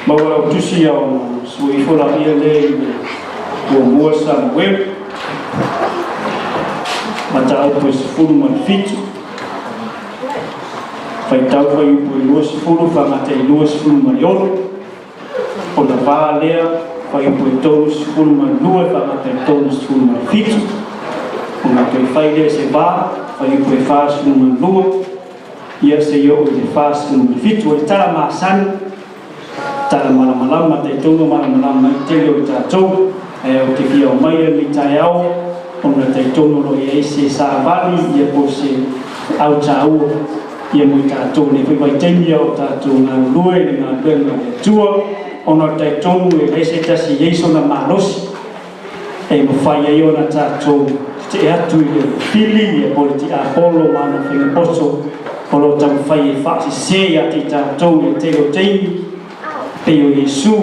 Maua lau tusi ia ona sua ifo laia lea i le muamua Samuelu, mataupu e 17, faitau fuaiupu e 20 faagata i 26, ona va lea fuaiupu e 32 faagata i 37, ona toe fai lea se va fuaiupu e 42, ia seia oo i le 47. O le tala masani, tala malamalama, talitonu malamalama ai tele o i tatou, ae ou te fia aumaia lenei taeao ona talitonu o lo o i ai se savali ia po o se au taua ia mo i tatou i lenei foi vaitaimi a o tatou galulue i le galuega a le Atua, ona o le talitonu e leai se tasi e i ai sona malosi e mafai ai ona tatou tetee atu i le fili po o le tiapolo ma ana faiga poto o lo o taumafai e faasese ia te i tatou i le tele o taimi, pei o Iesu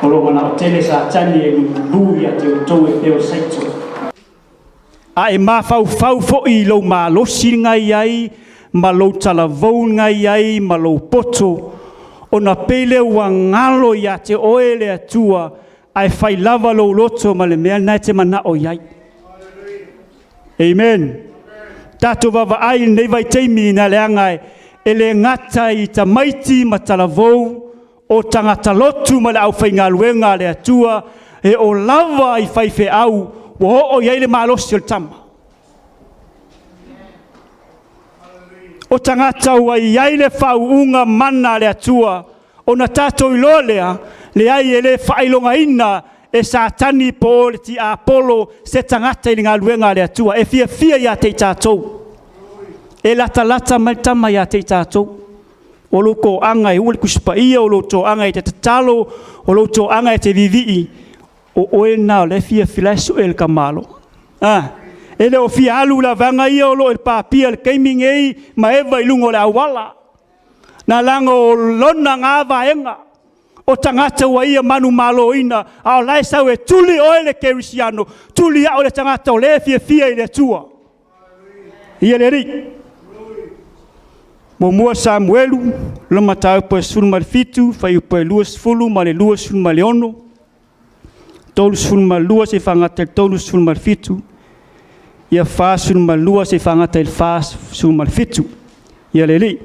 o lo o manao tele Satani e lulu ia te outou e pei o Saito. A e mafaufau foi i lou malosi na i ai ma lou talavou na i ai ma lou poto, ona pei lea ua galo ia te oe le Atua, ae fai lava lou loto ma le mea lena e te manao i ai. Amen. Tatou vaavaai i lenei vaitaimi ina leaga e le gata i tamaiti ma talavou o tagata lotu ma le aufaigaluega a le Atua, e oo lava i faifeau ua oo i ai le malosi o le tama. O tagata ua i ai le faauuga mana a le Atua, ona tatou iloa lea, leai e le faailogaina e Satani po o le tiapolo se tagata i le galuega a le Atua. E fiafia ia te i tatou. E latalata mai le tama ia te i tatou. O lou toaga e ua le Tusi Paia, o lou toaga e te tatalo, o lou toaga e te vivii, o oe lena o lea e fiafia la e sue le tamalo. Ah, e le o fia alu la vaega ia o lo o i le papia i le taimi nei ma Eva i luga o le auala. Na laga o lona na vaega o tagata ua ia manumaloina, a o la e sau e tuli oe le kerisiano, tuli au le tagata o lea e fiafia i le Atua. Ia le Alii. Muamua Samuelu, lona mataupu e 17, fuaiupu e 20 ma le 26, 32 seia faagata i le 37, ia 42 seia faagata i le 47. Ia le Alii.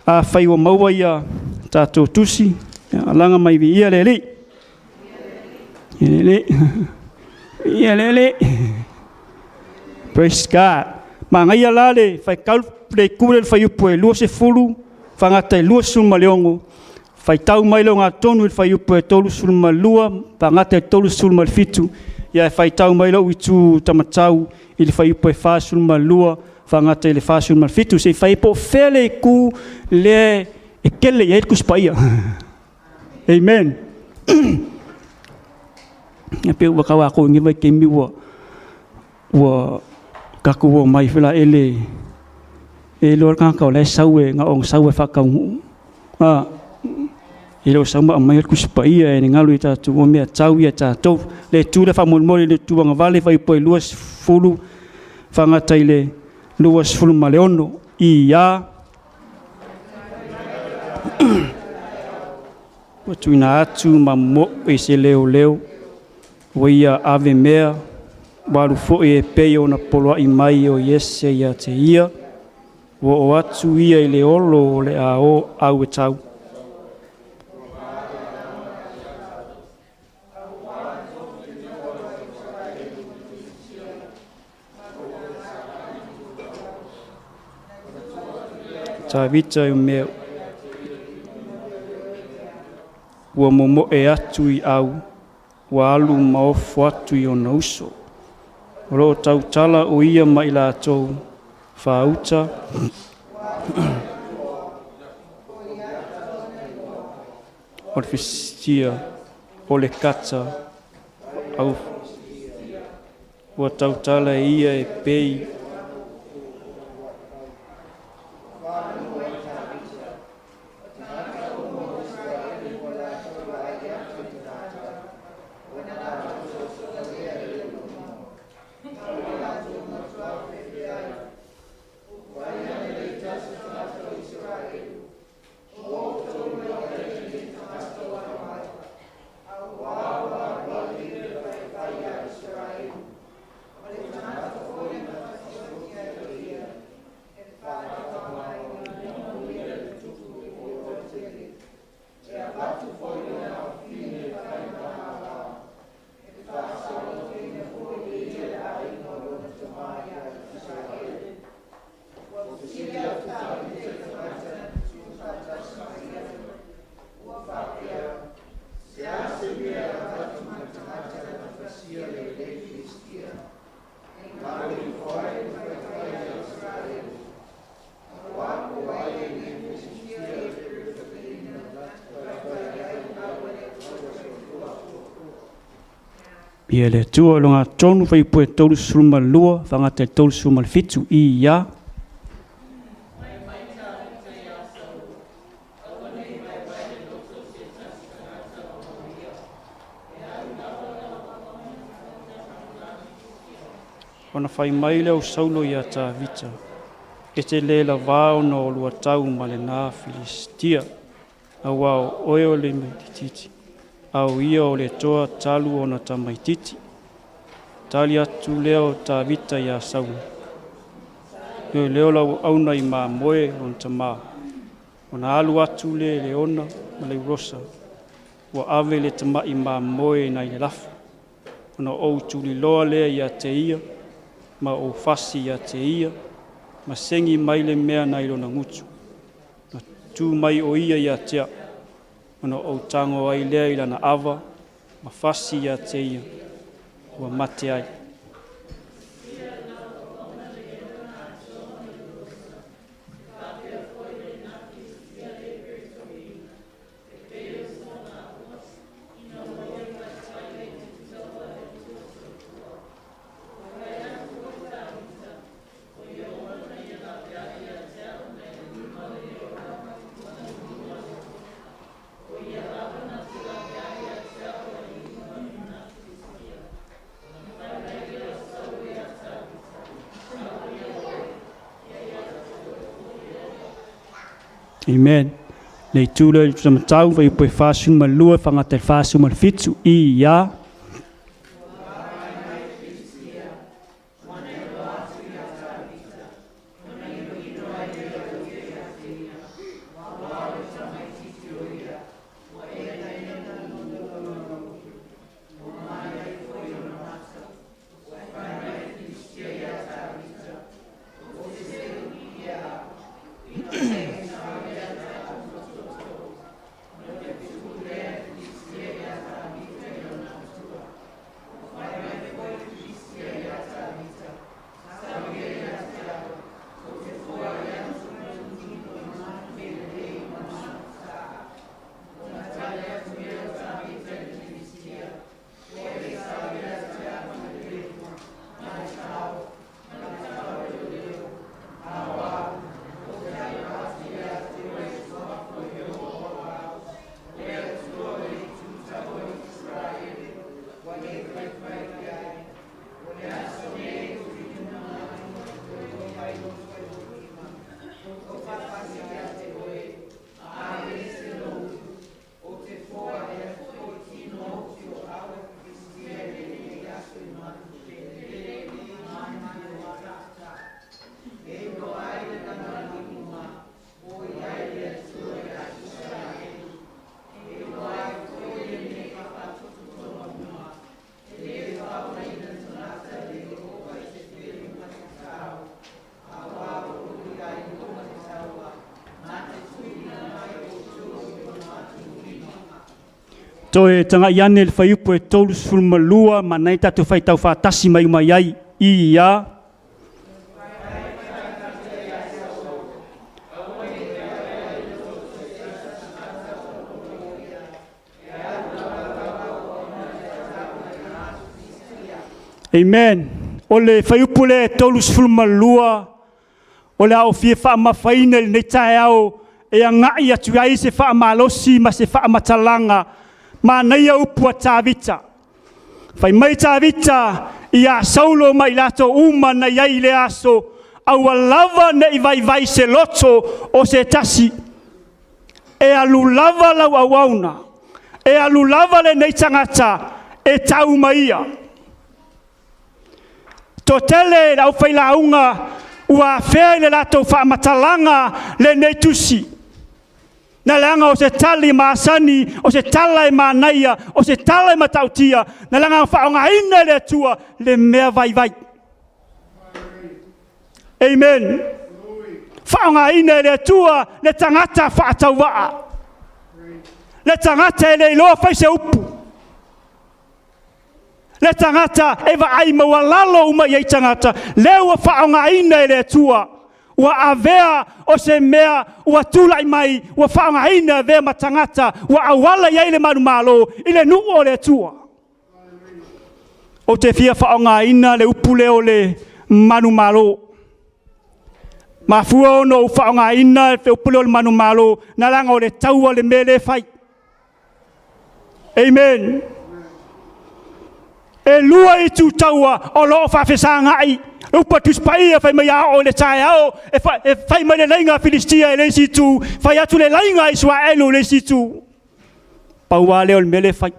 Afai ua maua ia tatou tusi, ia alaga mai viia le Alii. Ia le Alii. Ia le Alii. Praise God. Manaia la le faitau le itu lea i le fuaiupu e 20 faagata i le 26, faitau mai le ogatotonu i le fuaiupu e 32 faagata i le 37, ia e faitau mai lou itu taumatau i le fuaiupu e 42 faagata i le 47. Se i fai po o fea le itu lea e tele i ai le Tusi Paia. Amen. Ia pei ua tau atoa i lenei vaitaimi ua ua tatou omai foi la ele e iloa le tagata o la e sau e na ona sau e faataunuu. A e le o sau ma aumai le Tusi Paia e le galu i tatou o mea tau ia tatou. Le itu lea faamolemole i le itu agavale fuaiupu e 20 faagata i le 26 i a ua tuuina atu ma moe i se leoleo, ua ia ave mea, ua alu foi e pei ona poloai mai o Iese ia te ia, ua oo atu ia i le olo o le a o au e tau. Tavita i mea ua momoe atu i au, ua alu ma ofo atu i ona uso. O lo o tautala o ia ma i latou, faauta. O le Filistia, o le Kata, au, ua tautala ia e pei. Ia le Atua o lugatonu fuaiupu e 32 faagata i le 37 i ia. Ona fai mai lea o Saulo iā Tavita, E te le lavā ona o lua tau ma lenā Filisitia, auā o oe o le tamaititi, a o ia o le toa talu ona tamaititi. Tali atu lea o Tavita iā Saulo, Leoleo lau auauna i mamoe lona tamā, ona alu atu lea i le ona ma le urosa, ua ave le tama'i mamoe nai le lafo. Ona ou tuliloa lea ia te ia, ma ou fasi ia te ia, ma segi mai le mea nai lona gutu. Na tu mai o ia ia te au, ona ou tago ai lea i lana ava, ma fasi ia te ia, ua mate ai. Amen. Le itu lea i le Tusamatau, fuaiupu e 42, faagata i le 47, i ia. Toe tagai ane i le fuaiupu e 32 ma nai tatou faitau faatasi mai uma i ai i ia. Amen. O le fuaiupu lea e 32, o le a ou fia faamafaina i lenei taeao e agai atu ai se faamalosi ma se faamatalaga. Manaia upu a Tavita. Fai mai Tavita ia Saulo ma i latou uma na i ai i lea aso, aua lava ne i vaivai se loto o se tasi. E alu lava lau auauna, e alu lava lenei tagata e tau ma ia. Toatele le aufailauga ua afea i le latou faamatalaga lenei tusi. Na leaga o se tali masani, o se tala e manaia, o se tala e matautia, na leaga faaaogaina e le Atua le mea vaivai. Amen. Faaaogaina e le Atua le tagata faatauvaa, le tagata e le iloa fai se upu, le tagata e vaai maualalo uma i ai tagata, lea ua faaaogaina e le Atua, ua avea o se mea ua tulai mai, ua faaaogaina e avea ma tagata ua auala i ai le manumalo i le nuu o le Atua. Ou te fia faaaogaina le upu lea o le manumalo. Mafua ona ou faaaogaina le upu lea o le manumalo, na leaga o le taua le mea lea e fai. Amen. E lua itu taua o lo o faafesagai. Le upu a Tusi Paia fai mai a oo i le taeao e, fa, e fai mai le laiga a Filistia i le isi itu, fai atu le laiga a Isaraelu i le isi itu. Pau lava lea o le mea lea e fai.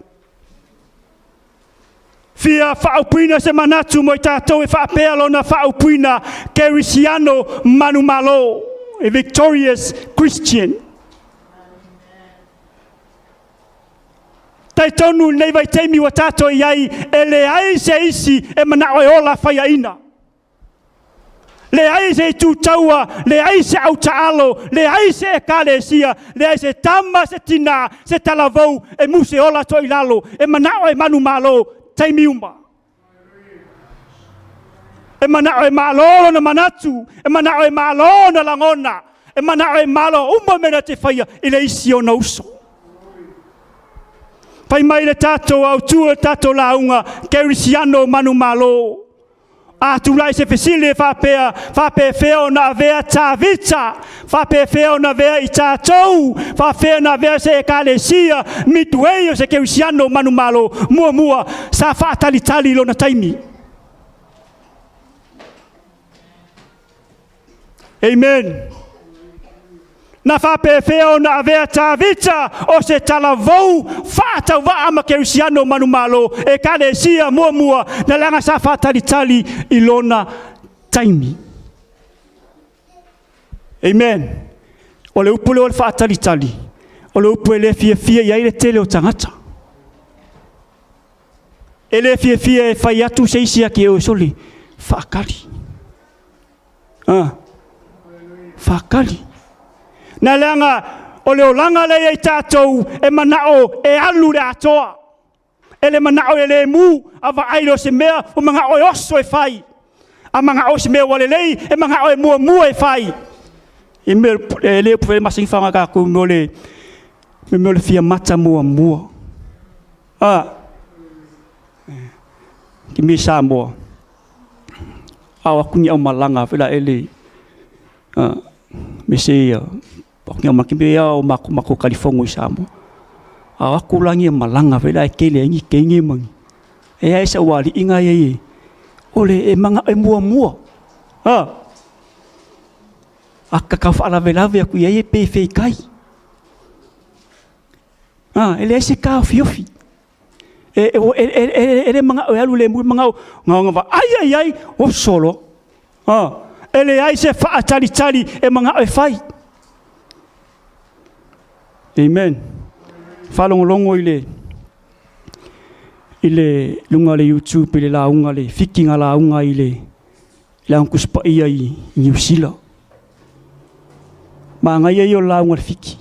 Fia faaupuina se manatu mo i tatou e faapea lona faaupuina Kerisiano manumalo, a victorious Christian. Talitonu i lenei vaitaimi ua tatou i ai, e leai se isi e manao e ola faiaina. Leai se itu taua, leai se autaalo, leai se ekalesia, leai se tama, se tina, se talavou e muse ola toilalo, e manao e manumalo taimi uma. E manao e malo lona manatu, e manao e malo ona lagona, e manao e malo uma mea na te faia i le isi ona uso. Fai mai le tatou autu o le tatou lauga, Kerisiano manumalo. A tulai se fesili e faapea, faapefea ona avea Tavita, faapefea ona avea i tatou, faapefea ona avea se ekalesia Midway o se Kerisiano manumalo, muamua sa faatalitali i lona taimi. Amen. Na faapefea ona avea Tavita o se talavou faatauvaa ma Kerisiano manumalo ekalesia muamua na leaga sa faatalitali i lona taimi. Amen. O le upu lea o le faatalitali, o le upu e le fiafia i ai le tele o tagata. E le fiafia e fai atu se isi ake o soli, faatali. Ah, faatali. Na leaga o le olaga lea i tatou e manao e alu le atoa. E le manao e le mu, a vaai lea o se mea, ua manao e oso e fai. A manao se mea ua lelei, e manao e muamua e fai. E mea e le upu masani faga tatou mo le mea o le fia mata muamua. A kimi Samoa. Ao aku ni au malaga foi la ele me se ia ni au makime ia o mako mako kalifongo i Samoa. Ao aku la ni malaga foi la e kele ai ni kenge ma ni. E ai sa ualiiga ia ia. O le e manga e muamua. A a ka kau faalavelave aku ia e pe fei kai. A e leai se taofiofi. E, e, e, e, e, e le manaʻo e alu le mui manaʻo gaoga vaai ai ai o solo. A, e leai se faatalitali e manaʻo e fai. Amen. Faalogologo i le i le luga o le YouTube i le lauga le fikiga lauga i le le Aoga Tusi Paia i Niu Sila. Manaia ia o le lauga a le Fiti.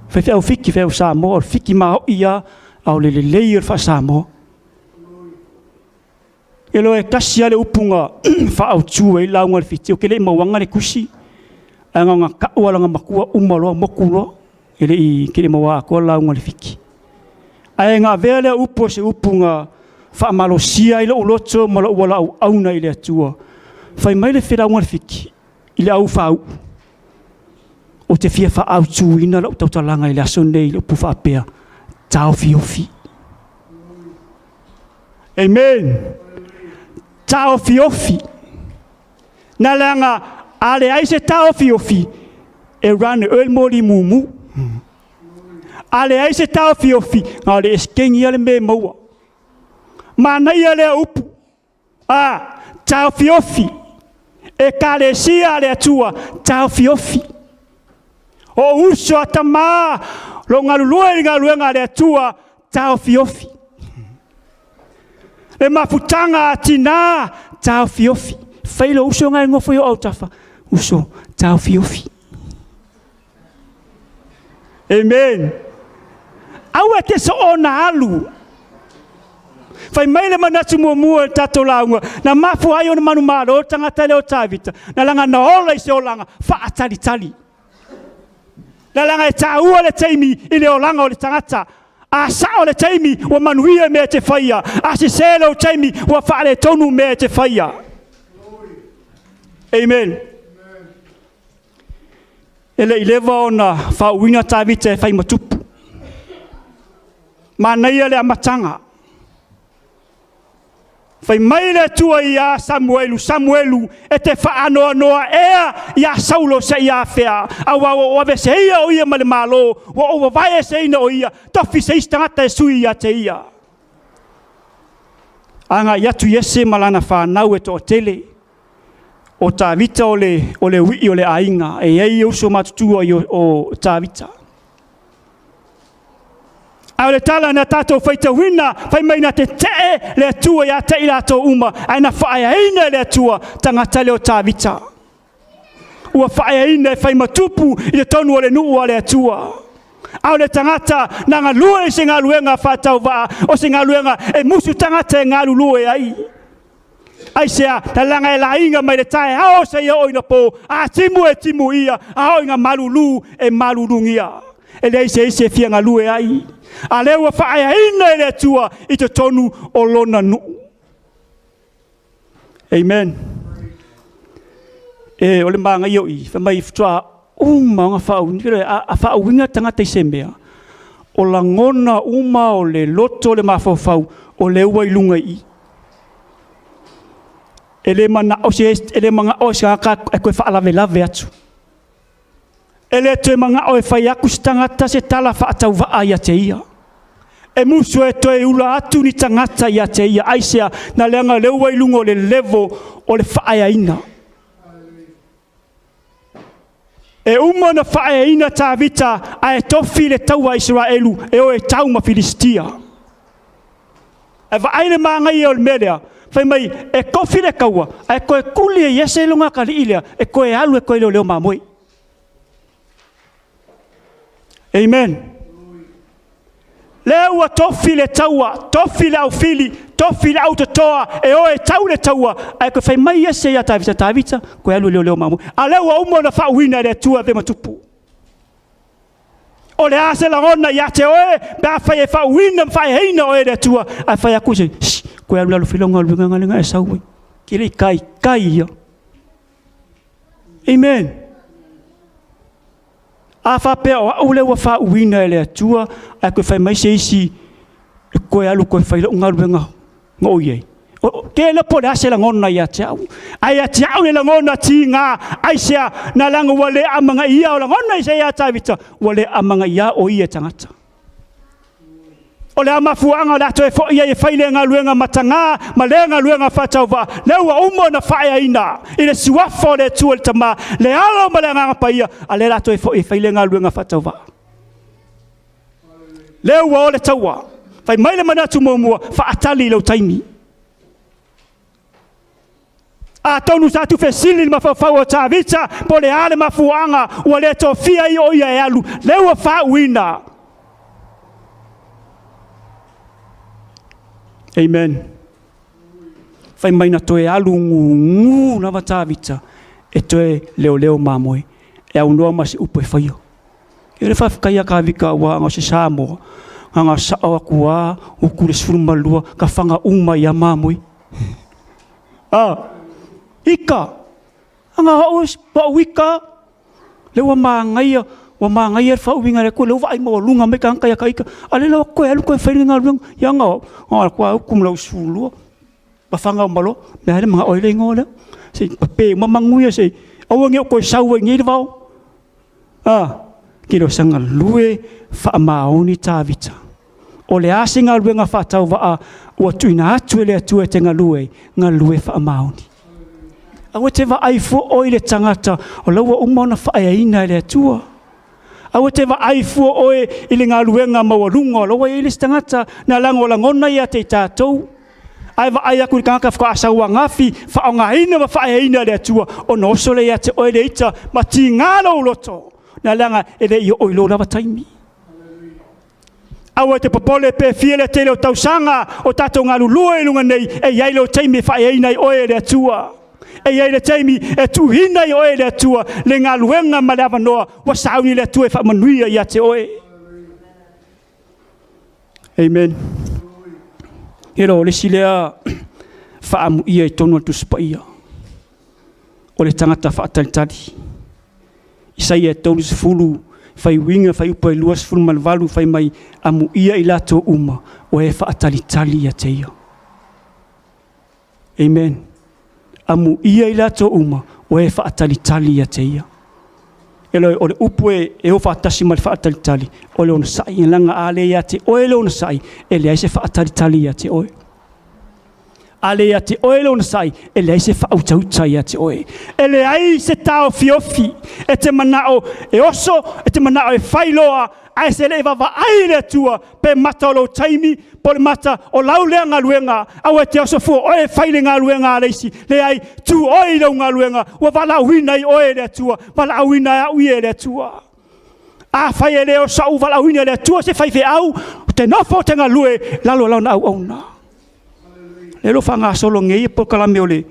Faifeau Fiti, faifeau Samoa, o le Fiti maoi lava, a o le lelei o le faa-Samoa. E loa e tasi lava le upu na faaautu ai le lauga a le Fiti, ou te le i mauaga le tusi, ae na ona tau lava lana matua uma loa motu loa, e le i, ke le i maua atoa le lauga a le Fiti. Ae na avea lea upu o se upu na faamalosia ai lou loto ma lou valaauauna i le Atua. Fai mai le felauga a le Fiti i le au faauu, ou te fia faaautuina lau tautalaga i le aso nei i le upu faapea, taofiofi. Amen. Taofiofi. Na leaga a leai se taofiofi, e run e oe le moli mumu. A leai se taofiofi, na o le esekegi lava le mea e maua. Manaia lea upu. A, taofiofi. Ekalesia a le Atua, taofiofi. O uso a tamā, lo galulue i le galuega a le Atua, taofiofi. Le mafutaga a tinā, taofiofi. Fai lou uso na e nofo i o autafa, uso, taofiofi. Amen. Aua e te soona alu. Fai mai le manatu muamua o le tatou lauga, na mafua ai ona manumalo le tagata lea o Tavita, na laga na ola i se olaga faatalitali. Na laga e taua le taimi i le olaga o le tagata. A sao le taimi, ua manuia mea e te faia. A sesē lou taimi, ua faaletonu mea e te faia. Amen. E le i leva ona faauuina Tavita e fai ma tupu. Manaia le amataga. Fai mai le Atua ia Samuelu, Samuelu, e te faanoanoa ea ia Saulo seia afea, aua ua ou aveeseina o ia ma le Malo, ua ou vavaeeseina o ia, tofi se isi tagata e sui ia te ia. Agai atu Iese ma lana fanau e toatele. O Tavita o le, o le uii o le aiga, e i ai uso matutua o Tavita. A o le tala na tatou faitauina, fai mai na tetee le Atua ia te i latou uma, ae na faaeaina e le Atua tagata lea o Tavita. Ua faaeaina e fai ma tupu i totonu o le nuu a le Atua. A o le tagata na galue i se galuega faatauvaa, o se galuega e musu tagata e galulue ai. Aisea? Leaga e laina mai le taeao seia oo ina po, a timu e timu ia, a oo ina malulu e malulugia. E leai se isi e fia galue ai. A lea ua faaeaina e le Atua i totonu o lona nuu. Amen. E, o le magaia o i, fai mai faatoa uma ona faauiga, a faauiga tagata i se mea, o lagona uma o le loto o le mafaufau, o lea ua i luga i i. E le manao se, e le manao se tagata e toe faalavelave atu. E le toe manao e fai atu se tagata se tala faatauvaa ia te ia. E musu e toe ula atu ni tagata ia te ia. Aisea? Na leaga lea ua i luga o le level o le faaeaina. E uma ona faaeaina Tavita ae tofi le taua a Isaraelu e o e tau ma Filistia. Ae vaai le manaia o le mea lea, fai mai e tofi le taua ae toe tuli e Iese lona atalii lea e toe alu e toe leoleo mamoe. Amen. Lea ua tofi le taua, tofi le aufili, tofi le autotoa e o e tau le taua, ae toe fai mai Iese ia Tavita, Tavita, toe alu e leoleo mamoe. A lea ua uma ona faauuina e le Atua e avea ma tupu. O le a se lagona ia te oe pe afai e faauuina ma faaeaina oe e le Atua, ae fai atu se, shh, koe alu lalo filoga galuega lenga e sau ai. Ke le i kai kai ia. Amen. A faapea o au lea ua faauuina e le Atua, ae toe fai mai se isi, e koe alu koe fai lau galuega na ou i ai. Ke le po o le a se lagona ia te au. Ae ia te au le lagona tiga, aisea, na leaga ua le amanaia o lagona i se ia Tavita, ua le amanaia o ia tagata. O le a mafuaaga o le a toe foi ai e fai lea galuega matagā ma lea galuega faatauvaa, lea ua uma ona faaeaina i le suafa o le Atua le Tama, le Alo ma le Agaga Paia, a lea o le a toe foi e fai lea galuega faatauvaa. Lea ua o le taua. Fai mai le manatu muamua, faatali i lou taimi. Atonu sa tuufesili le mafaufau o Tavita, po o le a le mafuaaga ua le tofia ai o ia e alu, lea ua faauuina. Amen. Fai mai na toe alu gugu lava Tavita e toe leoleo mamoe, e aunoa ma se upu e faia. E le faafetai ia Tavita aua ana o se Samoa, na sao atu a utu le 12 ka faga uma ia mamoe. Ah, ika, anga o au ika, le ua manaia, ua manaia le faauiga le Atua, le ua vaai maualuga mai tagata ia ka ika, a le la koe alu koe fai le galuega, ia anga o, o kua uku ma lau 12, pafaga uma loa, mea le manao ai le igoa lea, se i pape uma manu ia se i, aua ne i o toe sau ai nei le vao. Ah, ke le o sa galue faamaoni Tavita. O le a se galuega faatauvaa ua tuuina atu e le Atua e te galue ai, galue faamaoni. Aua te vaai fua oe i le tagata o la ua uma ona faaeaina e le Atua. Aua te vaai fua oe i le galuega maualuga o la ua i ai le isi tagata na lagolagona ia te i tatou. Ae vaai atu i le tagata faatoa sau angafi, faaaogaina ma faaeaina e le Atua, ona oso lea ia te oe le ita ma tiga lou loto, na leaga e le i oo i lou lava taimi. Aua e te popole pe fia le tele o tausaga o tatou galulue i luga nei, e i ai lou taimi e faaeaina ai oe e le Atua. E i ai le taimi e tuuina ai oe e le Atua le galuega ma le avanoa ua sauni le Atua e faamanuia ia te oe. Amen. E le o le isi lea faamuia i totonu o le Tusi Paia, o le tagata faatalitali. Isaia 30, faiuiga faiupu e 28, fai mai, amuia i latou uma o e faatalitali ia te ia. Amen. Amuia i latou uma o e faatalitali ia te ia. E o le upu e o faatasi ma le faatalitali, o le onosai. Leaga a le ia te oe le onosai, e leai se faatalitali ia te oe. A le ia te oe le onosai, e leai se faautauta ia te oe. E leai se taofiofi e te manao e oso, e te manao e fai loa, ae se le i vaavaai le Atua pe mata o lou taimi, po o le mata o lau lea galuega. Aua e te oso fua oe e fai le galuega a le isi. Leai, tu oe i lau galuega, ua valaauina ai oe e le Atua, valaauina ai au ia e le Atua. Afai e le o sou valaauina e le Atua se faifeau, ou te nofo ou te galue i lalo o lana auauna. Lea o lo o faagasolo nei ia polokalame o le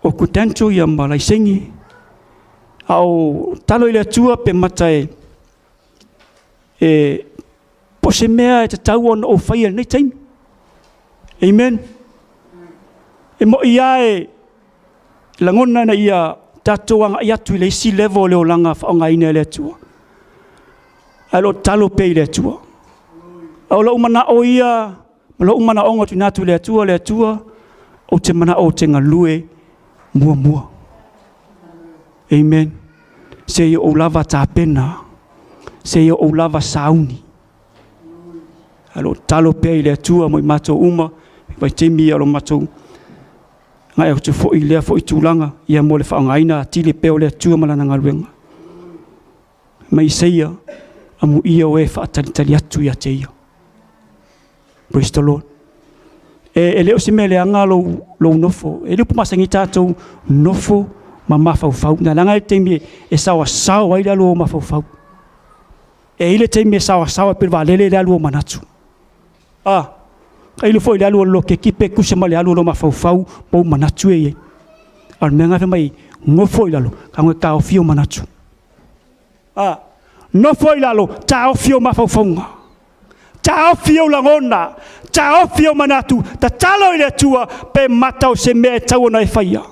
o credential ia ma laisene. A o talo i le Atua pe mata e po o se mea e tatau ona ou faia i lenei taimi. Amen. E moi lava e lagona ina ia tatou agai atu i le isi level o le olaga faaaogaina e le Atua. Ae o lo o tatalo pea i le Atua. A o lou manao ia, ma lou manaoga tuuina atu i le Atua, le Atua, ou te manao ou te galue muamua. Amen. Se i ou lava tapena, se i ou lava sauni. Ae o lo o tatalo pea i le Atua mo i matou uma, vaitaimi ia o lo matou agai atu foi i lea foi tulaga, ia mo le faaaogaina atili pea o le Atua ma lana galuega. Ma Isaia, amuia o e faatalitali atu ia te ia. Praise the Lord. E le o se mea leaga lou nofo. E le upu masani tatou nofo ma mafaufau. Na leaga le taimi e saoasao ai le alu o mafaufau. E i ai le taimi e saoasao ai pei o le vaalele le alu o manatu. A, tailo foi i le alu o le loketi pe tusa ma le alu o lou mafaufau ma ou manatu e i ai. A o le mea lena fai mai, nofo i lalo, tago e taofi ou manatu. A, nofo i lalo, taofi ou mafaufauga. Taofi ou lagona, taofi ou manatu, tatalo i le Atua pe mata o se mea e tatau ona e faia.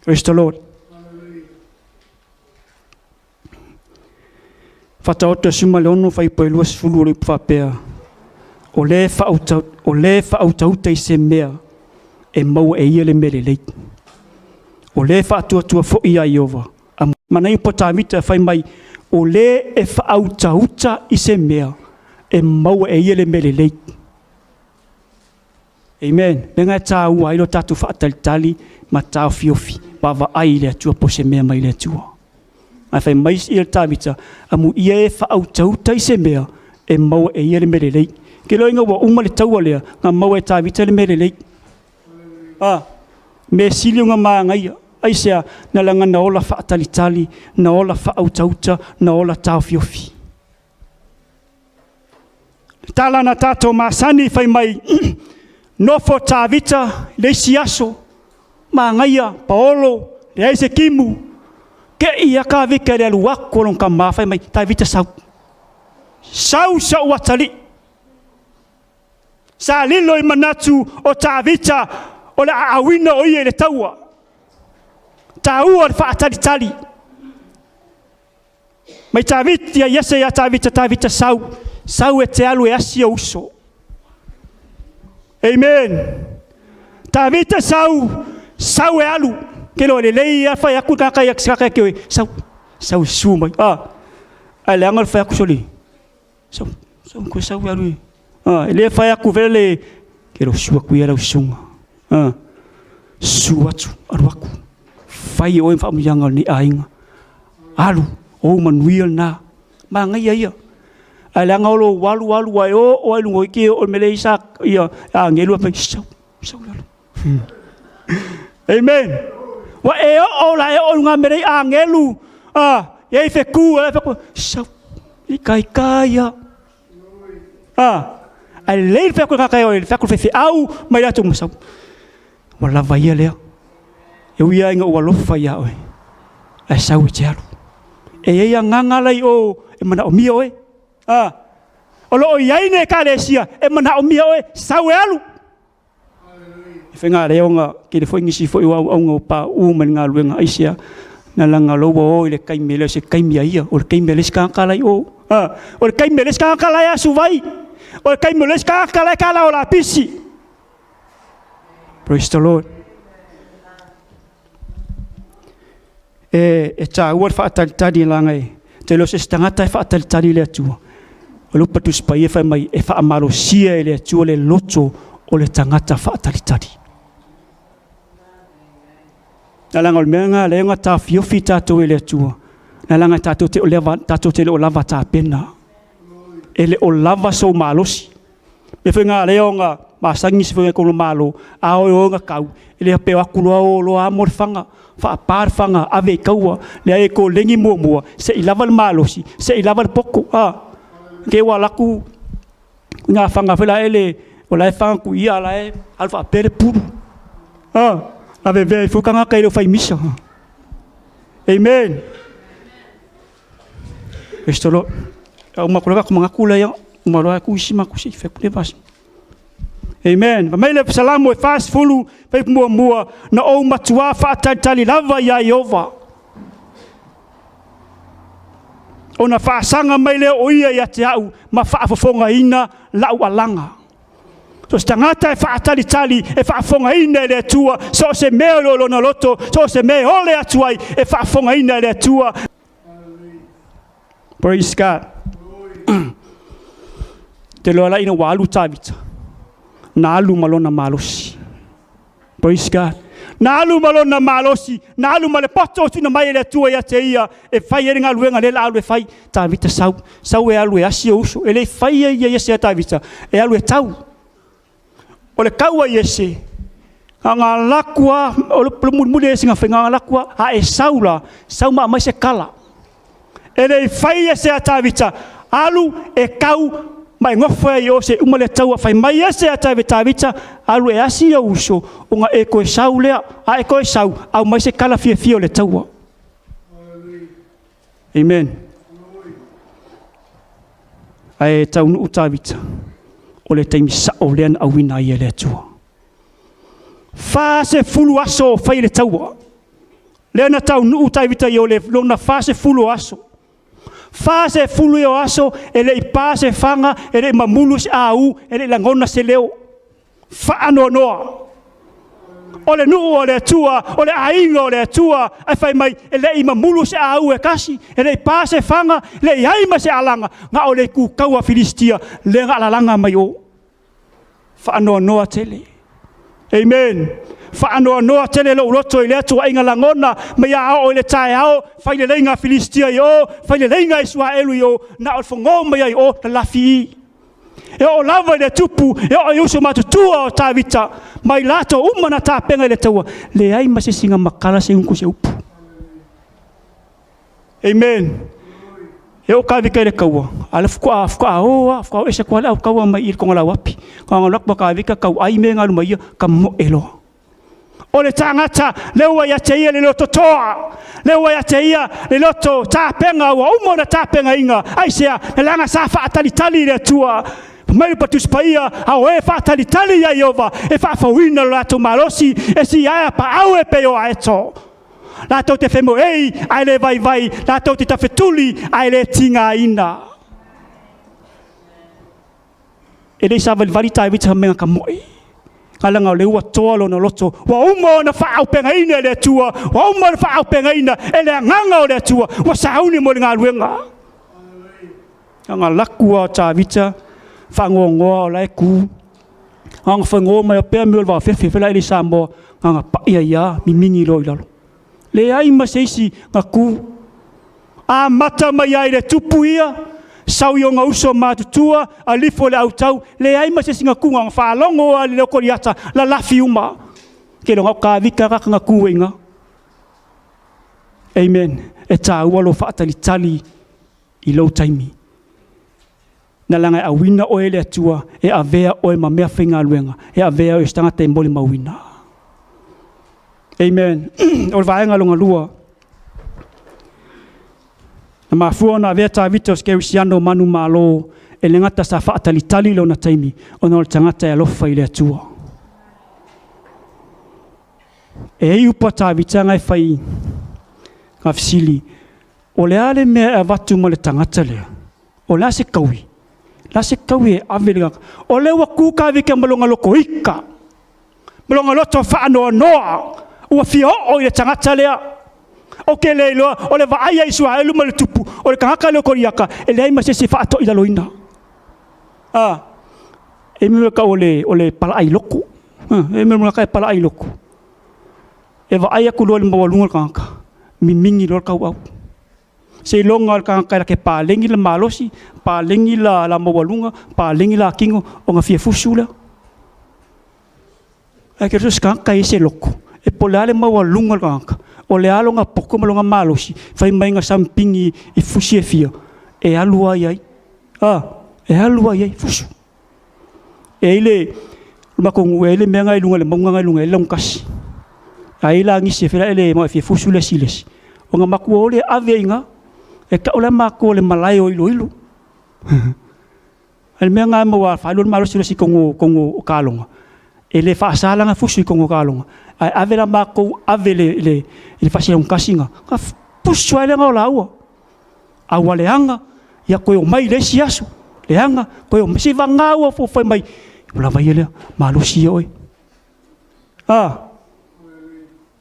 Praise the Lord. Faataoto e suma le ono faipo e 20 o le upu faapea, o le o le faautauta i se mea e maua e ia le mea lelei. O le faatuatua foi iā Ieova. Manaia upu a Tavita fai mai, o le e faautauta i se mea e maua e ia le mea lelei. Amen. Mea na e tāua ai lo tatou faatalitali ma taofiofi, vaavaai i le Atua po o se mea mai le Atua. Ae fai mai ia le Tavita, amuia e faautauta i se mea e maua e ia le mea lelei. Ke loa ina ua uma le taua lea, na maua e Tavita le mea lelei. A, mea sili ona manaia. Aisea? Na leaga na ola faatalitali, na ola faautauta, na ola taofiofi. Tala na tatou masani fai mai, nofo Tavita i le isi aso, manaia, paolo, leai se timu, te i lava Tavita i le alu atu o lona tama fai mai, Tavita sau, sau sou atalii. Sa lilo i manatu o Tavita o le a auina o ia i le taua. Taua le faatalitali. Mai Tavita, ia Iese ia Tavita, Tavita sau, sau e te alu e asi ou uso. Amen. Tavita sau, sau e alu. Ke loa lelei ia fai aku kaka ia kaka ke sau, sau su mai. Ah, ai leaga le fai aku soli. Sau, sau ko sau e alu. Ah, e le fai aku vele ke lo su aku ia lau susuga. Ah, su atu, alu aku. Fai e oe ma faamanuiaga o lenei aiga. Alu, o ou manuia lena. Manaia ia. Ae leaga o lou alu alu ae oo lava i luga o iki e oo i le mea lea i sa ia agelu ae fai sau, sau i lalo. Amen. Ua e oo la e oo i luga o mea lea i agelu, ah, e ai fetu, e fai sau, ikaika ia. Ah, ae lelei le fai atu le tagata e le fai atu le faifeau mai latou ma sau. Ua lava ia lea. E ui lava ina ou alofa ia oe, ae sau e te alu. E i ai agaga la i o e manaomia oe. A, o lo o i ai le ekalesia e manaomia oe, sau e alu. E faiga lea ona tele foi nisi foi o auauna o pauu mai le galuega aisea na laga o lea ua o i le taimi e le o se taimi a ia, o le taimi a le isi tagata la i o. O le taimi a le isi tagata la e asu vai, o le taimi o le isi tagata la e tala o lapisi. Praise the Lord. E, e taua le faatalitali laga e te le o se isi tagata e faatalitali i le Atua. O le upu a Tusi Paia fai mai e faamalosia e le Atua le loto o le tagata faatalitali. Na laga o le mea lena lea na taofiofi tatou e le Atua. Na laga tatou te, leva, tatou te le o lava tapena. E le o lava sou malosi. Mea foi na lea ona masani nisi foi o malo, a o ona kau, e le peo atu loa o loa amo le faga, faapa le faga, ave i taua, leai e koleni muamua, se i lava le malosi, se i lava le poto. A, ke ua alu atu ngā faga foi la ele, o la e faga atu ia, la e alu faapea le pulu. A, lavevea ai foi tagata e le o fai misa. Amen. Praise the Lord. A uma atu lava manatu lea, uma loa atu isi matou se i fai atu le vasi. Amen. Fai mai le Salamo e 40, fai muamua, na ou matuā faatalitali lava iā Ieova. Ona faasaga mai lea o ia ia te au ma faafofogaina lau alaga. So se tagata e faatalitali, e faafofogaina e le Atua, so o se mea o lo o lona loto, so o se mea e ole atu ai, e faafofogaina e le Atua. Praise God. Te loa la ina ua alu Tavita, na alu ma lona malosi. Praise God. Na alu ma lona malosi, na alu ma le poto o tuuina mai e le Atua ia te ia, e fai ai le galuega lea la alu e fai. Tavita sau, sau e alu e asi ou uso. E le i faia ia Iese a Tavita, e alu e tau. O le tau a Iese, na ona alu atu lava, o le mulimuli o Iese na fai, na ona alu atu lava, a e sau la, sau ma aumai se kala. E le i fai Iese a Tavita, alu e tau ma e nofo ai i o se i uma le taua. Fai mai Iese ia Tavita, alu e asi ou uso, ona e toe sau lea, a e toe sau, aumai se kala fiafia o le taua. Amen. Ae taunuu Tavita, o le taimi sao lea na auina ai e le Atua. 40 aso o fai le taua. Lea na taunuu Tavita i o le lona 40 o aso. 40 o aso e le i pa se faga, e le i mamulu se au, e le i lagona se leo. Faanoanoa. O le nuu o le Atua, o le aiga o le Atua, ae fai mai, e le i mamulu se au e kasi, e le i pa se faga, e le i ai ma se alaga, na o le itukaua Filistia, lea na alalaga mai o. Faanoanoa tele. Amen. Faanoanoa tele lou loto i lea tuuaiga lagona mai a oo i le taeao, fai leleiga Filistia i o, fai leleiga Isuraelu i o, na o le fogo mai ai o, lalafi i. E oo lava i le tupu, e oo i uso matutua o Tavita, mai latou uma na tapena i le taua, leai ma se isi na matala se ugu se upu. Amen. E oo Tavita i le taua, a le faatoa faatoa o lava, faatoa o ese atu lava le au taua mai i le togalauapi. Na ona alu atu a Tavita tau ai mea na alu ma ia, tamoe loa. O le tagata lea ua ia te ia le loto toa, lea ua ia te ia le loto tapena, ua uma ona tapenaina. Aisea? Leaga sa faatalitali i le Atua. Fai mai le Tusi Paia, a o e faatalitali ia Ieova, e faafouina lo latou malosi, e siaea paau e pei o aeto. Latou te femoei ae le vaivai, latou te tafetuli ae le tigaina. E le i savalivali Tavita mea ka moe. Leaga o lea ua toa lona loto, ua uma ona faaaupegaina e le Atua, ua uma ona faaaupegaina e le Agaga o le Atua, ua sauni mo le galuega. Aga laku a Tavita, fagoagoa o la e ku. Aga fagoa mai pea mea o le vaofefe, fela ele Samoa, aga pai ai a, mimini loa i lalo. Leai ma se isi na ku. Amata mai ai le tupu ia, sau i ona uso matutua, alifo le autau, leai ma se isi na ku, na faalogo lava i le leo Koliata, lalafi uma. Ke loga o Tavita kaka na ku e iga. Amen. E taua lou faatalitali i lou taimi. Na laga e auina oe e le Atua e avea oe ma mea faigaluega, e avea oe o se tagata e molimauina. Amen. O le vaega lona lua. Na mafua ona avea Tavita o se kerisiano manumalo, e le gata sa faatalitali i lona taimi, ona o le tagata e alofa i le Atua. E ai upu a Tavita na e fai ka fesili, o le a le mea e avatu ma le tagata lea? O le a se kaui? Le a se kaui e ave le O lea ua ku Tavita ma lona loto ika, ma lona loto faanoanoa, ua fia oo i le tagata lea. Ou te le iloa, o le vaai a Isaraelu ma le tupu, o le tagata lea o Koliata, e leai ma se isi e faatoilaloina. A, e mea tau o le, o le palaai loto. E mea e palaai loto. E vaai atu loa i le maualuga o le tagata, mimigi loa le tauau. Seiloga o le tagata e lake paleni le malosi, paleni la, la maualuga, paleni la tino, ona fia fusu lea. Ae ke so se tagata e se loto, e po o le a le maualuga o le tagata, o le a lona poto ma lona malosi, fai mai na sampini i fusi e fia, e alu lava i ai. A, e alu lava i ai, fusu. E i ai le matou nuu, e i ai le mea na i luga i le mauga na i luga, e i ai le laugatasi. A i ai la nisi e feiloai le e fia fusu le isi i le isi, ona matua o lea ave i ina, e tau la matou o le malae o iloilo. A le mea na e maua faailoa le malosi o le isi i totonu o kaloga, e le faasa la ona fusu i totonu o kaloga, ae ave la matou ave i le fasi laugatasi na, ona fusu lava lea o laua. A ua leaga, ia toe omai i le isi aso, leaga, toe omai, seivagana ua fai mai, ua lava ia lea, malosi ia oe. A,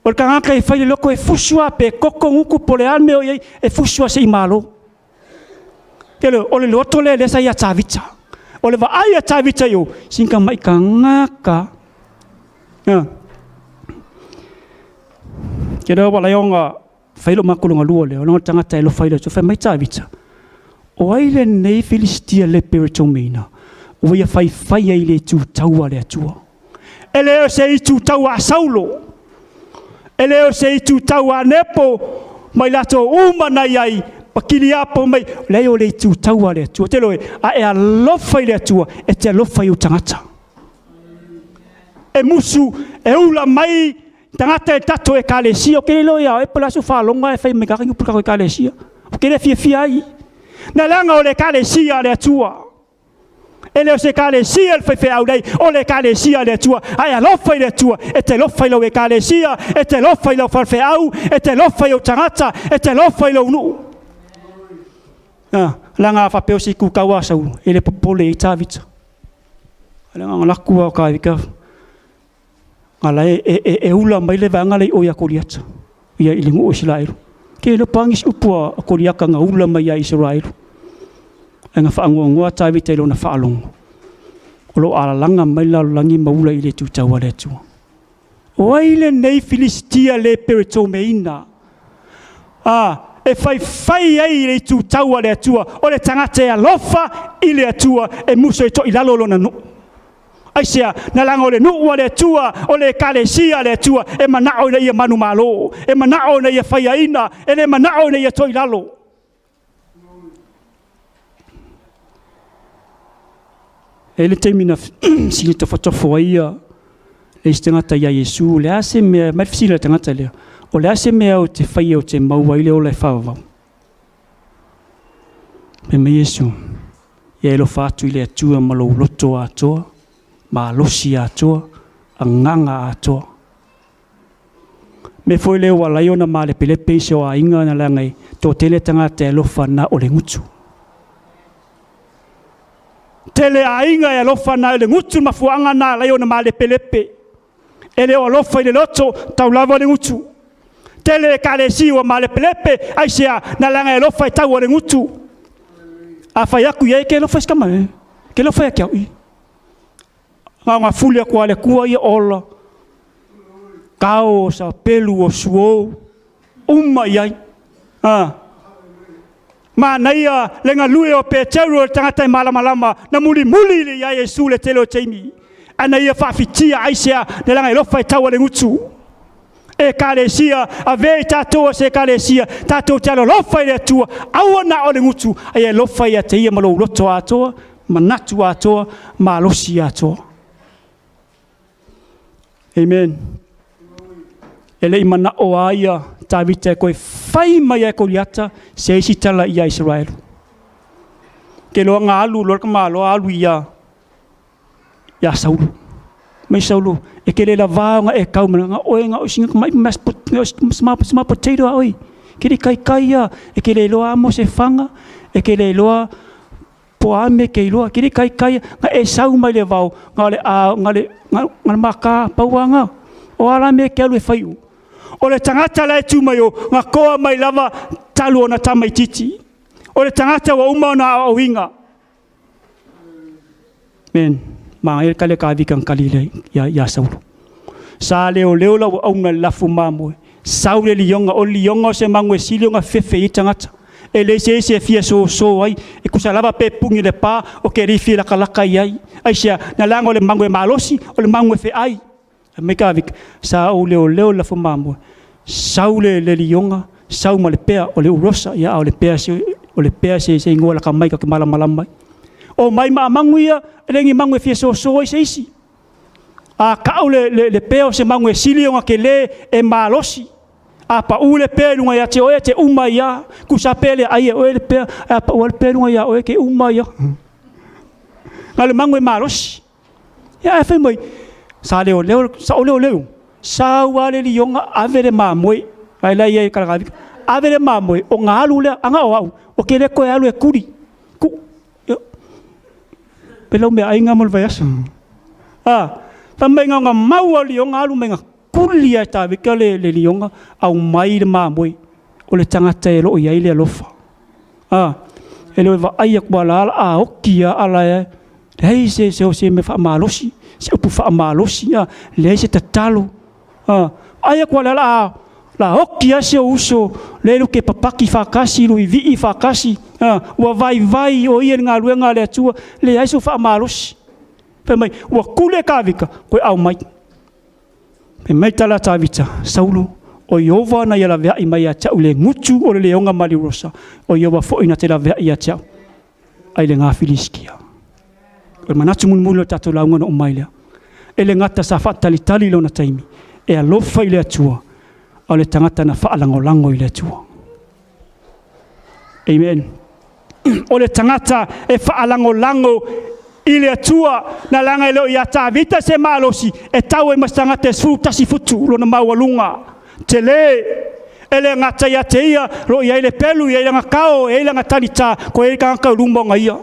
o le tagata e fai le loto e fusu lava pe toto gutu po o le a le mea o i ai, e fusu lava se i malo. Tele, o le loto lea lea sa ia Tavita. O le vaai a Tavita i o, sina tamai tagata. Ia. Ke lea ua lai ona fai lo matou loga lua lea, ona o le tagata e alofa i le Atua. Fai mai Tavita, o ai lenei Filistia le peretomeina, ua ia faifai ai i le itu taua a le Atua. E le o se itu taua a Saulo, e le o se itu taua a Nepo, ma i latou uma na i ai, ma Kiliapo mai, leai o le itu taua a le Atua. Te loe, a e alofa i le Atua, e te alofa i ou tagata. E musu, e ula mai tagata e tatou ekalesia, o ke iloa ia oe po o le a se faaloga e fai mai kaka upu tatou ekalesia. O ke le fiafia ai. Na leaga o le ekalesia a le Atua. E le o se ekalesia le faifeau nei, o le ekalesia a le Atua. A e alofa i le Atua, e te alofa i lau ekalesia, e te alofa i lau falefeau, e te alofa i ou tagata, e te alofa i lou nuu. Ah, leaga a faapea o se itu tau a Saulo, e le popole i ai Tavita. Leaga na laku a o Tavita, A la e, e, e, e ula mai le vaega lea i o ia Koliata, ia i le nuu o Isaraelu. Ke le pa nisi upu a Koliata na ula mai ia Isaraelu. Ae na faanoanoa Tavita i lona faalogo. O lo o alalaga mai le lalolagi ma ula i le itu tau a le Atua. O ai lenei Filistia le peretomeina? A, e faifai ai i le itu tau a le Atua, o le tagata e alofa i le Atua, e musu ai toilalo lona nuu. Aisea? Na leaga o le nuu a le Atua, o le Ekalesia a le Atua, e manao ina ia manumalo, e manao ina ia faiaina, e le manao ina ia toilalo. E i ai le taimi na sili tofotofo ai ia le isi tagata ia Iesu, o le a se mea, mai le fesili a le tagata lea, o le a se mea ou te faia ou te maua ai le ola e faavavau? Fai mai Iesu, Ia e alofa atu i le Atua ma lou loto atoa, malosi atoa, agaga atoa. Mea foi lea ua ala ai ona malepelepe isi o aiga na leaga e toatele tagata e alofa na o le gutu. Tele aiga e alofa na o le gutu mafuaaga na ala ai ona malepelepe. E le o alofa i le loto, tau lava le gutu. Tele ekalesia ua malepelepe, aisea, na leaga e alofa e tau o le gutu. A fai atu i ai, ke alofa i se tama e, ke alofa ia te au i. Na ona fuli atu lava le Atua ia ola, kao o sapelu o suo, uma i ai. A. Manaia le galue o Peteru o le tagata e malamalama, na mulimuli le ia Iesu le tele o taimi. Ae na ia faafitia aisea, na leaga e alofa e tau a le gutu. Ekalesia, avea i tatou o se ekalesia, tatou te alolofa i le Atua, aua na o le gutu, ae alofa ia te ia ma lou loto atoa, manatu atoa, malosi atoa. Amen. E le i manao a ia Tavita e toe fai mai e Koliata se isi tala ia Isaraelu. Ke loa nga alu loa le tamaloa alu ia ia Saulo. Mai Saulo, e ke le lavā ona e kau mai nga oe nga oe singa mai mashed small potato a oe. Ke le kai kai ia, e ke le iloa amo se fanga, e ke le iloa po a mea ke iloa, ke le kai kai nga e sau mai le vao, nga le a nga le nga le maka pau a nga. O a la mea ke alu e fai u. O le tagata la e tu mai o, nga koa mai lava talu ona tamaititi. O le tagata ua uma ona aoaoina. Men, manaia le tali a Kavika na tali lea ia, ia Saulo. Sa leoleo lau auauna i le lafu mamoe. Sau le lioga, o le lioga o se manu e sili ona fefe i ai tagata. E leai se isi e fia soso ai, e tusa lava pe puni le pa, o ke alii fia lakalaka i ai. Aisea? Na leaga o le manu e malosi, o le manu e feai. Fai mai Kavika, sa ou leoleo i le lafo mamoe, sau le, le lioga, sau ma le pea, o le urosa, ia a o le pea se, o le pea se, se igoa laka mai ka te malamalama ai. O mai maamagu ia, e le ni magu e fia soso ai se isi. A kau le, le, le pea o se magu e sili ona tele e malosi. A pau le pea i luga ia te oe, e te uma ai lava. Tusa pe le ai e oe le pea, ae a pau lava le pea i luga ia oe, e te uma ai lava. Na o le magu e malosi. Ia ae fai mai, sa leoleo, sa ou leoleo, sau lava le lioga ave le mamoe, ae la e i ai Kalakavika, ave le mamoe, ona alu lea, ana o au, ou te le toe alu e kuli, ku, ia, pe lau meaai na mo le vaiaso. A, fai mai na ona mau lava o le lioga alu mai na kuli lava e Tavita le, le lioga, aumai le mamoe, o le tagata e lo o i ai le alofa. A, e le o vaai atu ala a oti a ala e leai se se se mea faamalosi, se upu faamalosi, a leai se tatalo. A, vaai atu ala a la oti a si ou uso, lea lu ke papaki faatasi, lu ivii faatasi, a ua vaivai o ia i le galuega a le Atua, leai sou faamalosi. Fai mai, ua kule Kavika, koe aumai. Fai mai tala a Tavita, Saulo, o Ieova na ia laveai mai ia te au i le gutu o le leoga ma le urosa, o Ieova foi na te laveai ia te au ai le Gafilisitia. O le manatu mulimuli o le tatou lauga na oo mai lea. E le gata sa faatalitali i lona taimi, e alofa i le Atua, a o le tagata na faalagolago i le Atua. Amen. O le tagata e faalagolago i le Atua, na laga e le o ia Tavita se malosi e tau ai ma se tagata e 11 futu lona maualuga. Tele, e le gata ia te ia, lo i ai le pelu, i ai lana kao, e i ai lana talita, koe ai le tagata i luma ona ia.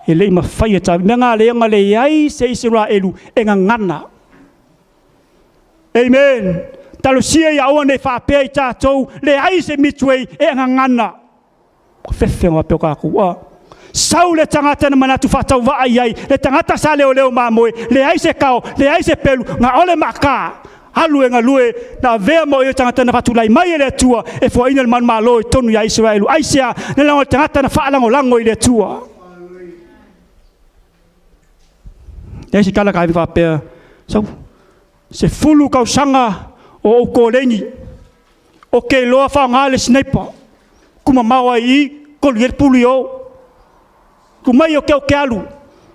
E le i mafai e Tavita. Mea nga lea na leai se Iseraelu e gagana. Amen. Talosia ia aua nei faapea i tatou, leai se Midway e gagana. Ua fefe ona faapea o tatou, a. Sau le tagata na manatu faatauvaa i ai, le tagata sa leoleo mamoe, leai se kao, leai se pelu, na ole maaka. Alu e galue, na avea ma o ia tagata na faatulai mai e le Atua e foaina le manumalo i totonu ia Iseraelu. Aisea? Na leaga o le tagata na faalagolago i le Atua. Leai se tala ka faapea, sau, 10 tausaga o ou koleni, o ke iloa faaaoga le sniper, kumamao ai i i, koli ai le pulu i o. Tu mai o ke o ke alu,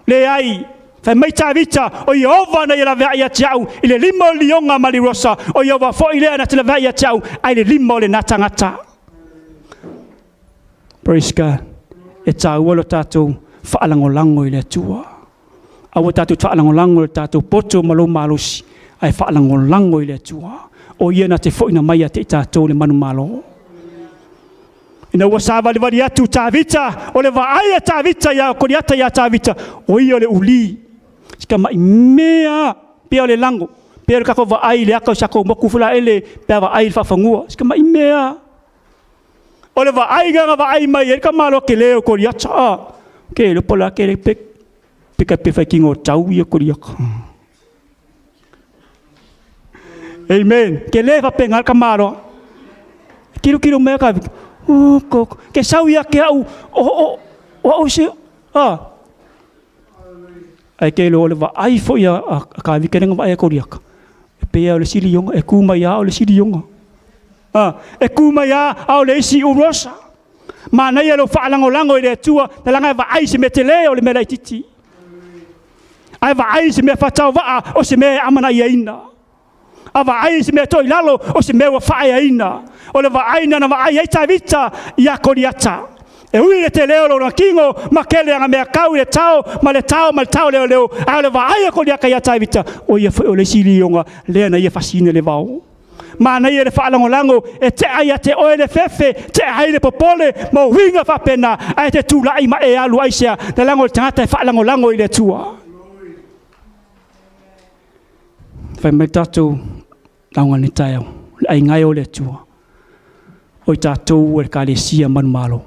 leai, fai mai Tavita, o Ieova na ia laveai ia te au i le lima o le lioga ma le urosa, o Ieova foi lea na te laveai ia te au ai le lima o lena tagata. Praise God. E taua lo tatou faalagolago i le Atua. Aua tatou te faalagolago i le tatou poto ma lou malosi, ae faalagolago i le Atua. O ia na te foina mai ia te i tatou le manumalo. Ina ua savalivali atu Tavita, o le vaai a Tavita ia Koliata ia Tavita, o ia o le uli. Si tamai mea pea o le lago, pea o le tatou vaai i le ata o si tatou motu fulaele, pe a vaai i le faafanua. Si tamai mea. O le vaaiga na vaai mai ai le tamaloa tele o Koliata, a, ke iloa po o le a ke pe, pe ka pe faitino tau ia Koliata. Amen. Ke le faapena le tamaloa. Tilotilo mai ka oh, ko, ke sau ia ke au, o, o, o au se, a. Ae ke iloa o le vaai foi a, a, a Kavika lea na vaai a Koliata. E pei o le silioga, e ku mai a o le silioga. A, e ku mai a, a o le isi urosa. Manaia lou faalagolago i le Atua, na laga e vaai se mea tele o le mea laititi. Ae vaai se mea faatauvaa o se mea e amanaiaina. A vaai i se mea toilalo, o se mea ua faaeaina. O le vaai na vaai ai Tavita ia Koliata. E ui le tele o lona tino ma tele ana mea tau i le tao ma le tao ma le tao leoleo, a o le vaai a Koliata ia Tavita, o ia foi o le isi lioga lea na ia fasiina le vao. Manaia le faalagolago e tea ia te oe le fefe, tea ai le popole ma uiga faapena, ae te tulai ma e alu aisea, na lago le tagata e faalagolago i le Atua. Fai mai tatou lauga nei taeao, le aiga e o le Atua, o i tatou o le Ekalesia manumalo.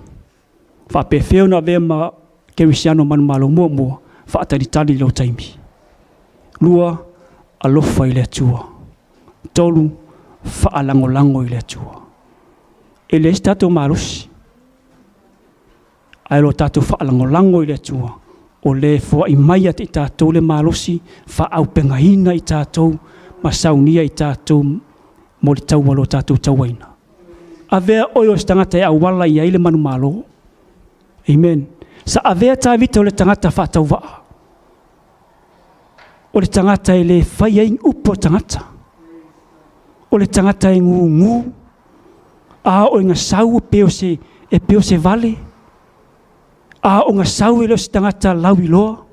Faapefea ona avea ma kerisiano manumalo? Muamua, faatalitali i lou taimi. Lua, alofa i le Atua. Tolu, faalagolago i le Atua. E leai se tatou malosi, ae o lo tatou faalagolago i le Atua, o le foai mai ia te i tatou le malosi, faaaupegaina i tatou ma saunia i tatou mo le taua o lo tatou tauaina. Avea oe o se tagata e auala i ai le manumalo. Amen. Sa avea Tavita o le tagata faatauvaa. O le tagata e le fai ai upu a tagata. O le tagata e gugu, a o ina sau e pei o se, e pei o se vale. A o sau e le o se tagata lauiloa.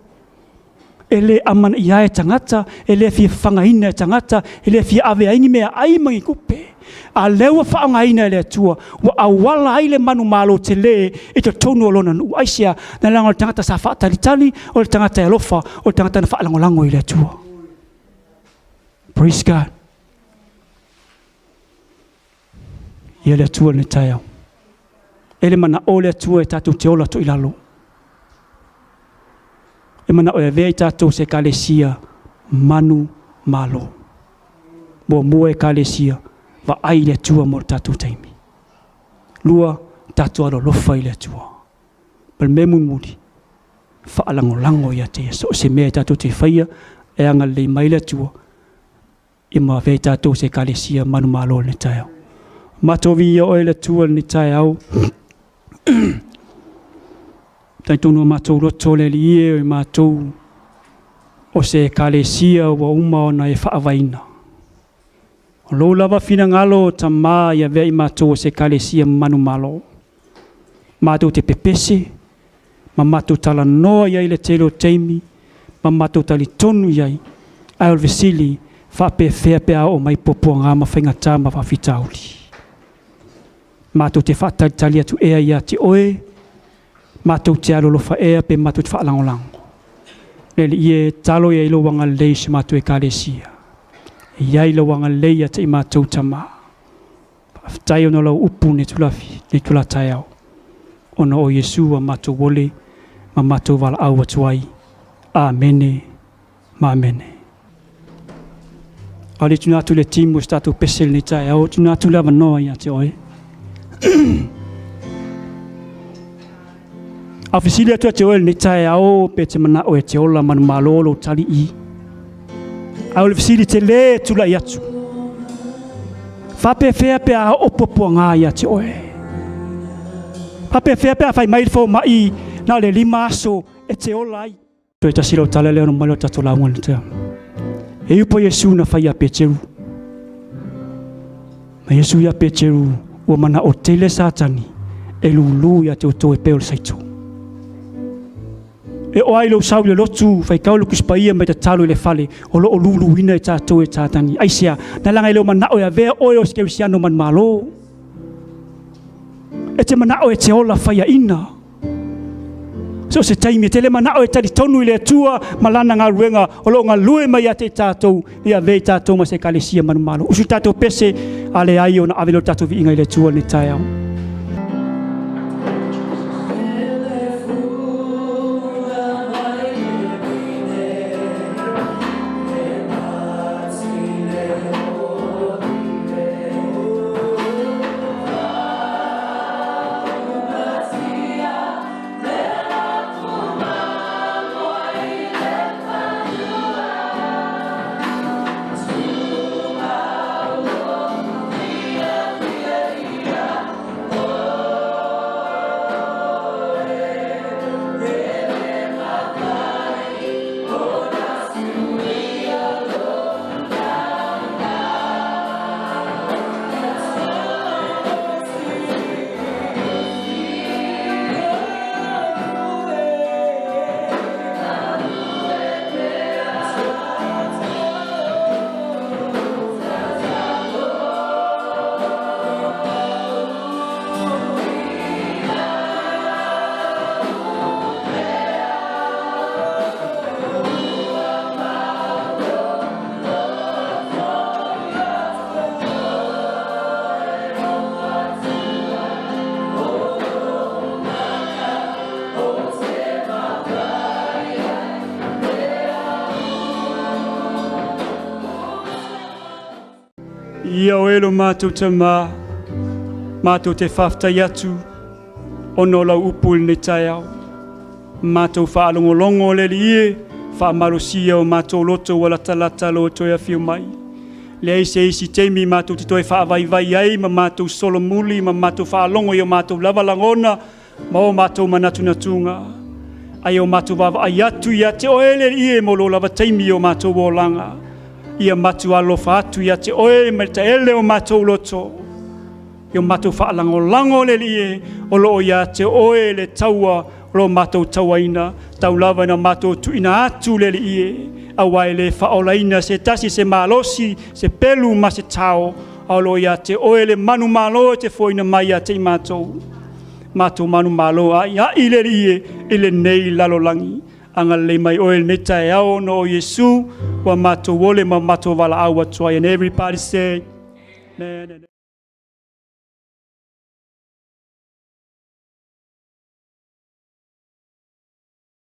E le amanaia e tagata, e le fia fagaina e tagata, e le fia ave ai ni mea ai ma ni tupe. A lea ua faaaogaina e le Atua, ua auala ai le manumalo tele i totonu o lona nuu. Aisea? Na leaga o le tagata sa faatalitali, o le tagata e alofa, o le tagata na faalagolago i le Atua. Praise God. Ia le Atua le taeao. E le manao le Atua e tatou te ola toilalo. E manao e avea i tatou se ekalesia manu malo. Muamua ekalesia, vaai i le Atua mo le tatou taimi. Lua, tatou alolofa i le Atua. Ma le mea mulimuli, faalagolago ia te ia. So o se mea e tatou te faia, e agalelei mai le Atua, ia ma avea i tatou se ekalesia manumalo i le taeao. Matou viia oe le Atua i lenei taeao. Talitonu o matou loto le Alii e o i matou o se ekalesia ua uma ona e faavaeina. O lou lava finagalo, Tama, ia avea i matou o se ekalesia manumalo. Matou te pepese ma matou talanoa i ai le tele o taimi, ma matou talitonu i ai, ae o le fesili, faapefea pe a oo mai puapuaga ma faigata ma faafitauli? Matou te faatalitali atu ea ia te oe, matou te alolofa ea pe matou te faalagolago? Le Alii e, talo ia i lou agalelei i si matou ekalesia. E i ai lou agalelei ia te i matou, Tama. Faafetai ona o lau upu nei itula taeao, ona o Iesu ua matou ole ma matou valaau atu ai. Amene ma amene. A le tuna atu le timu o se tatou pese lenei taeao, tuna atu le avanoa ia te oe. A fesili atu ia te oe lenei taeao pe te manao e te ola manumalo lou tali i. A o le fesili tele e tulai atu. Faapefea pe a oo puapuaga ia te oe? Faapefea pe a fai mai le fomai na o le 5 aso e te ola ai? Toe tasi lau tala lea ona mai o tatou lauga le tea. E upu a Iesu na fai ia Peteru. Ma Iesu ia Peteru, ua manao tele Satani e lulu ia te outou e pei o le saito. E oo ai lou sau i le lotu, faitau le Tusi Paia ma e tatalo i le fale, o lo o luluina i tatou e Satani. Aisea? Na leaga e le o manao e avea oe o se kerisiano manumalo. E te manao e te ola faiaina. So o se taimi e tele manao e talitonu i le Atua ma lana galuega o lo o galue mai ia te i tatou, ia avea i tatou ma se ekalesia manumalo. Usu tatou pese, a leai ona ave lea o le tatou viiga i le Atua i lenei taeao. Ia oe lo matou Tamā, matou te faafetai atu ona o lau upu i lenei taeao. Matou faalogologo le Alii e, faamalosia o matou loto ua latalata lo toe afio mai. Leai se isi taimi matou te toe faavaivai ai ma matou solomuli ma matou faalogo i o matou lava lagona ma o matou manatunatuga. Ae o matou vaavaai atu ia te oe le Alii e mo lo lava taimi o matou olaga. Ia matou alofa atu ia te oe ma le taele o matou loto. Ia matou faalagolago le Alii e, o lo o ia te oe le taua o lo matou tauaina, tau lava ina matou tuuina atu le Alii e, aua e le faaolaina se tasi se malosi, se pelu ma se tao, a o lo o ia te oe le manumalo e te foaina mai ia te i matou. Matou manumalo aiai le Alii e i lenei lalolagi. Agalelei mai oe i lenei taeao ona o Iesu, ua matou ole ma matou valaau atu ai. And everybody say, Amen.